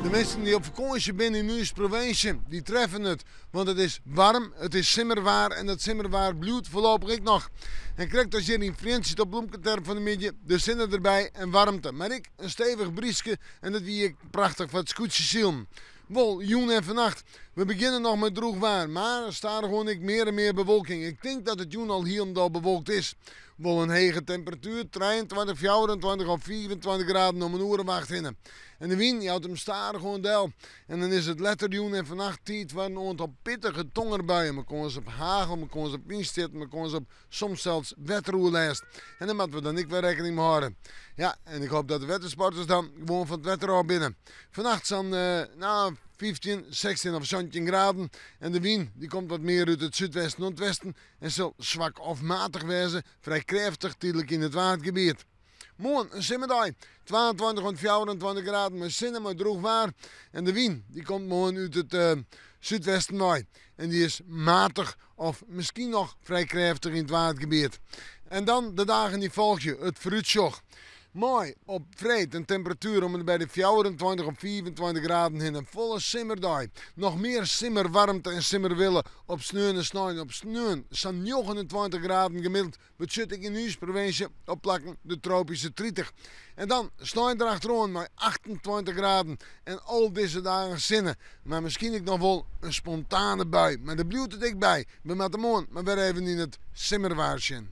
De minsken dy't op fakânsje binne yn ús provinsje, dy treffe it. Want it is waarm, it is simmerwaar en dat simmerwaar bliuwt foarlopich ek noch. En krekt as hjir yn Frjentsjer op Bloemketerp fan 'e middei, de sinne derby en waarmte. Mar ek in stevich bryske en dat wie ek prachtich foar it skûtsjesilen. Wol, jûn en fannacht. We begjinne noch mei drûch waar, mar stadichoan ek mear en mear bewolking. Ik tink dat it jûn al hielendal bewolkt is. Wol in hege temperatuer, 23, 24 of 25 graden om in oere of acht hinne. En de wyn jout him stadichoan del. En dan is it letter jûn en fannacht tiid foar in oantal pittige tongerbuien, mei kâns op hagel, mei kâns op wynstjitten, mei kâns op soms sels wetteroerlêst. En dêr moatte we dan ek wer rekkening mei hâlde. Ja, en ik hoop dat de wettersporters dan gewoan fan it wetter ôf binne. Fannacht sa'n nou, 15, 16 of 17 graden. En de wyn dy komt wat mear út it súdwesten oant westen en sil swak of matich wêze, frij krêftich tydlik yn it Waadgebiet. Moarn in simmerdei, 22 oant 24 graden mei sinne mei drûch waar. En de wyn dy komt moarn út it súdwesten wei en dy is matich of miskien noch frij krêftich yn it Waadgebiet. En dan de dagen dy't folgje, it foarútsjoch. Mei op freed in temperatuer om en by de 24 of 25 graden hinne. In folle simmerdei. Noch mear simmerwaarmte en simmerwille op sneon en snein. Op sneon sa'n 29 graden gemiddeld betsjut ek yn ús provinsje op plakken de tropyske 30. En dan snein derachteroan mei 28 graden en al dizze dagen sinne. Mar miskien ek noch wol in spontane bui. Mar dêr bliuwt it ek by. We moatte moarn mar wer even yn it simmerwaar sjen.